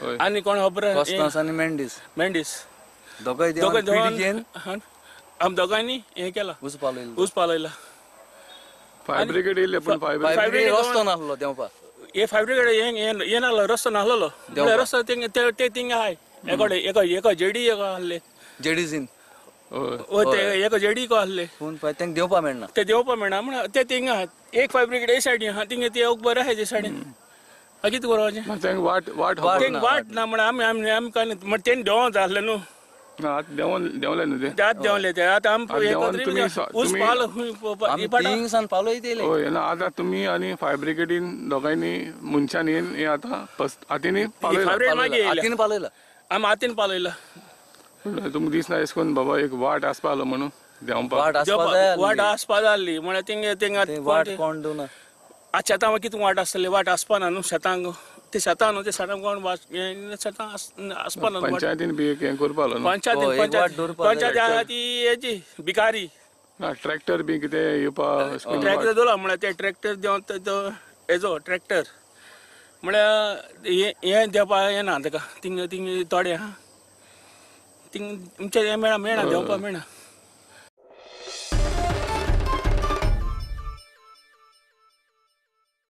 आनी कोण खबर कोस्तांस आनी मेंडीस मेंडीस दोगांय देंवन आम दोगांयनी हें केलां ऊस पालयला ऊस पालयला. फायर ब्रिगेड येयले पूण फायर ब्रिगेड रस्तो नासलो देंवपाक. हे फायर ब्रिगेड हें नासलो रस्तो नासलेलो रस्तो ते थिंगा आहाय एकोडे एका एका जेडी एका आहले जेडीजीन हय ते एका जेडी को आहले पूण तेंका देंवपाक मेळना ते देंवपाक मेळना म्हण ते थिंगा आहात. एक फायर ब्रिगेड हे सायडीन आहा थिंगा ते एक बरें आहा ते सायडीन कितें करपाचें तेंका वाट वाट तेंका वाट ना म्हण आमी आमी आमकां म्हण तेणी देंवों जाय आसलें न्हू. आतां देंवले न्हू ते आतां देंवले ते आतां आमकां ऊस पाल थिंगसान पालयत येयले. हय ना आतां तुमी आनी फायर ब्रिगेडीन दोगांयनी मनशांनी येवन हें आतां हातींनी पालयला हातीन पालयला आमी हातीन पालयला. तुमकां दिसना अशें करून बाबा एक वाट आसपा आसलो म्हणून देंवपाक वाट आसपा जाय आसली म्हळ्यार थिंगा थिंगा वाट कोण दिवना. आतां शेतां कितें वाट आसतली वाट आसपाना न्हू शेतांक ते शेतां न्हू ते शेतांक कोण शेतां आसपाना. पंचायतीन बी हें करपा आसलो न्हू पंचायतीन पंचायत आहा ती हेजी भिकारी ना ट्रॅक्टर बी कितें येवपा ट्रॅक्टर दवरला म्हळ्यार ते ट्रॅक्टर देंवन तो हेजो ट्रॅक्टर म्हळ्यार हें देंवपा येना तेका थिंगा थिंगा थोडे आहा थिंग आमचें हें मेळना मेळना देंवपा मेळना.